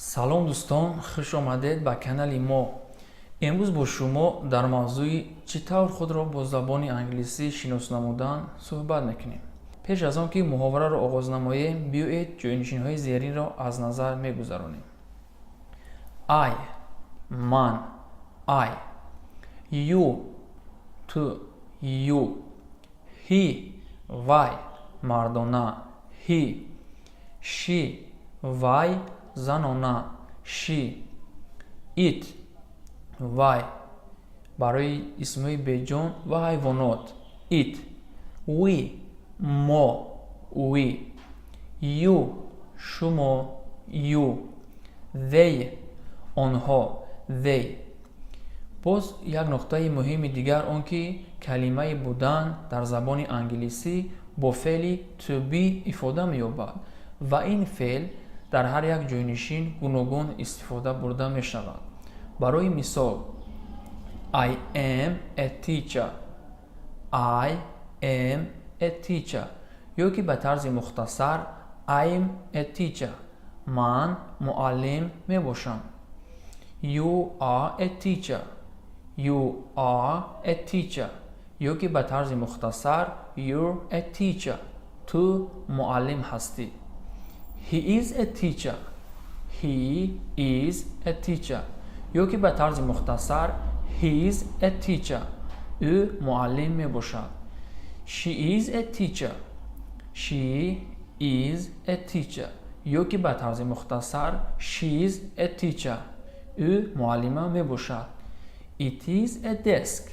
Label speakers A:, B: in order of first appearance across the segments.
A: Салом, дӯстон, хуш омадед ба канали мо. Имрӯз бо шумо дар мавзӯи чӣ тавр худро бо забони англисӣ шинос намудан суҳбат мекунем. Пеш аз он ки муҳовараро оғоз намоем, биёед ҷойнишинҳои зеринро аз назар мегузаронем. I — ман, I. You — ту, you. He — вай, мардона, he. She — вай, занона, she. It — вай, барои исмҳои беҷон ва ҳайвонот, it. We — мо, we. You — шумо, you. They — онҳо, they. Боз як нуқтаи муҳими дигар он ки калимаи будан дар забони англисӣ бо феъли to be ифода меёбад ва ин феъл дар ҳар як ҷойнишин гуногун истифода бурда мешавад. Барои мисол, I am a teacher. I am a teacher ё ки ба тарзи мухтасар I'm a teacher. Ман муаллим мебошам. You are a teacher. You are a teacher ё ки ба тарзи мухтасар you're a teacher. Ту муаллим ҳастӣ. He is a teacher. He is a teacher ё ки ба тарзи мухтасар he's a teacher. Ӯ муаллим мебошад. She is a teacher. She is a teacher ё ки ба тарзи мухтасар she's a teacher. Ӯ муаллима мебошад. It is a desk.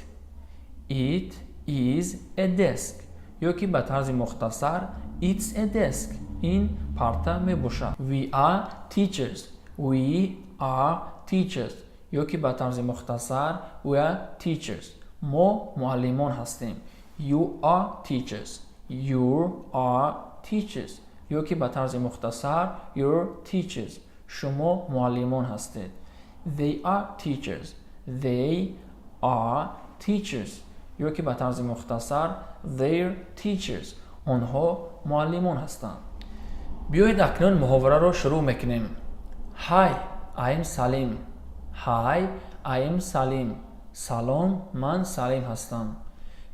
A: It is a desk ё ки ба тарзи мухтасар it's a desk. Ин парта мебошад. We are teachers. We are teachers ё ки ба тарзи мухтасар we are teachers. Мо муаллимон ҳастем. You are teachers. You are teachers ё ки ба тарзи мухтасар you're teachers. Шумо муаллимон ҳастед. They are teachers. They are teachers ё ки ба тарзи мухтасар they're teachers. Онҳо муаллимон ҳастанд. Биёед, акнун муҳовараро шурӯъ мекунем. Hi, I'm Salim. Hi, I'm Salim. Салом, ман Салим ҳастам.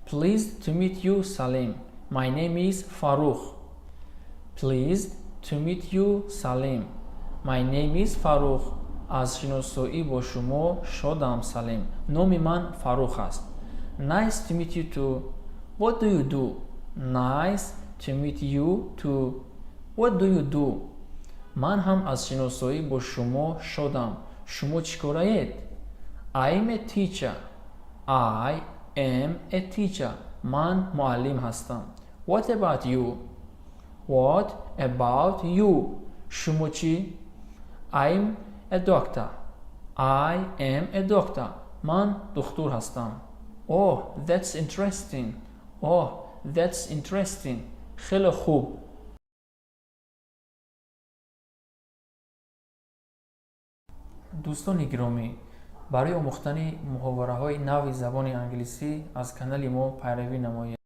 A: Pleased to meet you, Salim. My name is Farrukh. Pleased to meet you, Salim. My name is Farrukh. Аз шиносоӣ бо шумо шодам, Салим. Номи ман Фаррух аст. Nice to meet you too. What do you do? Nice to meet you too. What do you do? Ман ҳам аз шиносоӣ бо шумо шодам. Шумо чӣ кораед? I'm a teacher. I am a teacher. Ман муаллим ҳастам. What about you? What about you? Шумо чӣ? I'm a doctor. I am a doctor. Ман духтур ҳастам. Oh, that's interesting. Oh, that's interesting. Хеле хуб. Дӯстони гиромӣ, барои омӯхтани муҳовараҳои нави забони англисӣ аз канали мо пайравӣ намоед.